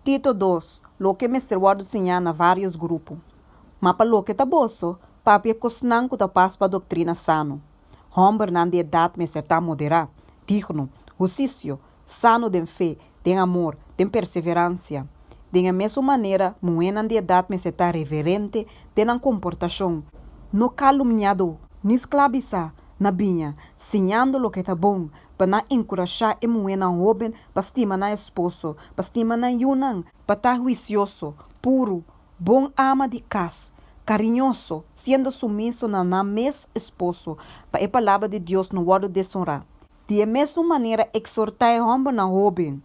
Tito dos, Loke mester wòrdu siñá na vários grupo. Ma pa loke ta boso, papia kosnan ku ta pas pa doktrina sano. Hòmbernan di edat mester ta moderá, digno, husisio, sano den fe, den amor, den perseveransia. Den e mesun manera, muhénan di edat mester ta reverente den nan komportashon, no kalumniadó, ni sklabisá na biña, siñando loke ta bon, pa nan enkurashá e muhénan hóben pa stima nan esposo, pa stima nan yunan, pa ta huisioso, puru, bon ama di kas, kariñoso, siendo sumiso na nan mes esposo, pa e palabra di Dios no wòrdu desonrá. Di e mesun manera eksortá e hòmbernan hóben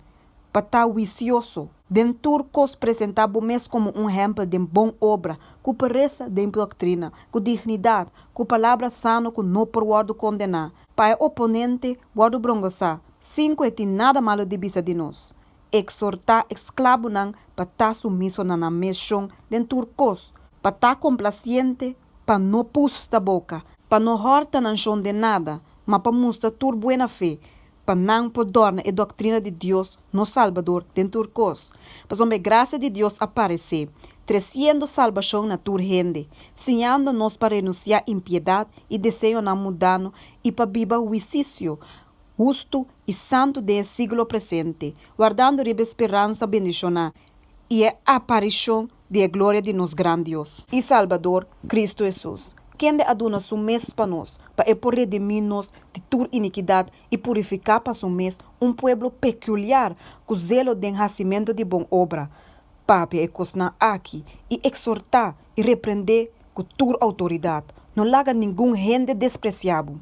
pa ta huisioso. Den tur kos presentá bo mes komo un ehèmpel den bon obra, ku puresa den doktrina, ku dignidat, ku palabra sano ku no por wòrdu kondená, pa e oponente wòrdu brongosá, sin ku e tin nada malu di bisa di nos. Eksortá e sklabunan pa ta sumiso na nan mes shon den tur kos, pa ta komplasiente, pa no pusta boka, pa no hòrta nan shon den nada, ma pa mustra tur buena fe, pa nan por dòrna e doktrina di Dios, nos Salbador, den tur kos. Pasobra e grasia di Dios a paresé, tresiendo salbashon na tur hende, siñando nos pa renunsiá impiedat i deseonan mundano i pa biba huisisio, hustu i santu den e siglo presente, wardando riba e speransa bendishoná i e aparishon di e gloria di nos gran Dios i Salbador, Kristu Hesus, kende a duna su mes pa nos, pa e por redimí nos di tur inikidat i purifiká pa su mes un pueblo pekuliar ku zelo den hasimentu di bon obra. Papia e kosnan aki i eksortá i reprendé ku tur outoridat. No laga ningun hende despresiá bo.